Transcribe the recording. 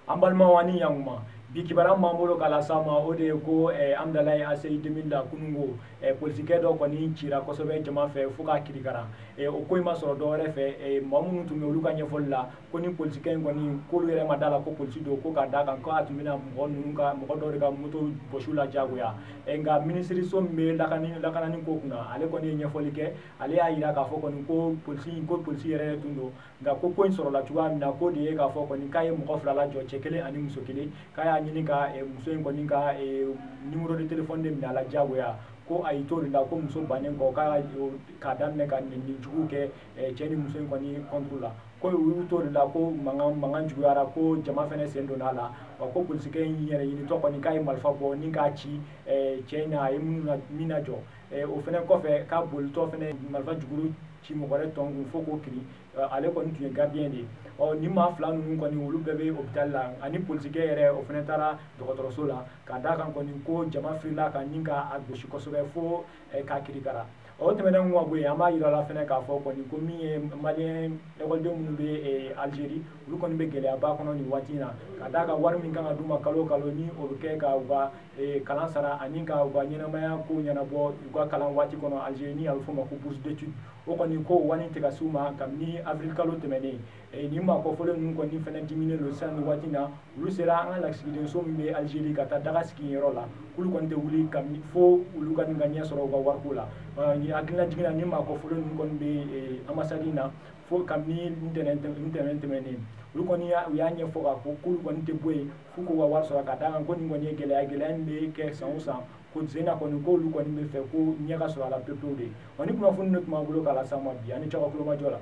An balimaw, ani yankuma. Bi kibaruya b'an bolo k'a las'aw ma, o de ye ko Hamdallaye ACI 2000 la, kununko polisikɛ dɔ kɔni cira kosɛbɛ jama fɛ fo k'a kirikara. O ko in ma sɔrɔ dɔwɛrɛ fɛ, maa minnu tun bɛ olu ka ɲɛfɔli la, ko ni polisikɛ in kɔni, k'olu yɛrɛ ma da la ko polisi don, ko k'a d'a kan ko a tun bɛna mɔgɔ ninnu ka mɔgɔ dɔw de ka moto bɔsiw la diyagoya. Nka minisiriso min bɛ lakanani ko kunna, ale kɔni ye ɲɛfɔli kɛ. Ale y'a jira k'a fɔ kɔni ko polisi, ko polisi yɛrɛ tun don, nka ko ko in sɔrɔla cogoya min na, k'o de ye k'a fɔ kɔni k'a ye mɔgɔ fila lajɔ, cɛ kelen ani muso kelen, k'a y'a ɲini ka muso in kɔni ka numéro de téléphone de minɛ a la diyagoya. Ko a y'i to de la, ko muso bannen kɔ, k'a daminɛ ka nɛni jugu kɛ cɛ ni muso in kɔni contre la. Ko u y'u to de la, ko mankan juguyara, ko jama fɛnɛ sen donna a la wa. Ko polisikɛ in yɛrɛ ɲinitɔ kɔni, k'a ye marifa bɔ ni k'a ci cɛ in na, a ye minnu na min na jɔ. O fɛnɛ kɔfɛ, k'a bolitɔ fɛnɛ marifa jukuru ci mɔgɔ wɛrɛ tɔn kun fo k'o kiri. Ale kɔni tun ye gardien de ye. Ɔ ni maa fila ninnu kɔni, olu bɛɛ bɛ hôpital la, ani polisikɛ yɛrɛ, o fɛnɛ taara dɔgɔtɔrɔso la, ka d'a kan kɔni ko jama firila ka ni k'a gosi kosɛbɛ fo k'a kirikara. O tɛmɛnen ka bɔ yen, an b'a yira la fɛnɛ k'a fɔ kɔni ko min ye malien ekɔliden minnu bɛ Algérie, olu kɔni bɛ gɛlɛyaba kɔnɔ nin waati in na, ka d'a kan wari min kan ka d'u ma kalo o kalo, ni o bɛ kɛ ka u ka kalan sara ani ka u ka ɲɛnamaya ko ɲɛnabɔ u ka kalan waati kɔnɔ Algérie, ni a bɛ f'o ma ko bourse d'études, o kɔni ko wari tɛ ka s'u ma kabini avril kalo tɛmɛnen. Nin maa kɔfɔlen ninnu kɔni fɛnɛ diminen don sisan nin waati in na. Olu sera an ka lasigidenso min bɛ Algérie ka taa daga sigi yɔrɔ la, k'olu kɔni tɛ wuli kabini fo olu ka nin ka ɲɛ sɔrɔ u ka wariko la. Hakilina jiginna, ni maa kɔfɔlen ninnu kɔni bɛ ambassade in na fo kabini ntɛnɛn tɛmɛnen. Olu kɔni u y'a ɲɛfɔ k'a fɔ k'olu kɔni tɛ bɔ yen f'u k'u ka wari sɔrɔ, ka d'a kan ko nin kɔni ye gɛlɛya, gɛlɛya min bɛ kɛ san o san, ko sen na kɔni k'olu kɔni bɛ fɛ ko ɲɛ ka sɔrɔ a la pewu pewu de. Wa ni kunnafoni de tun b'an bolo k'a las'aw ma bi, ani cɛw ka kulomajɔ la.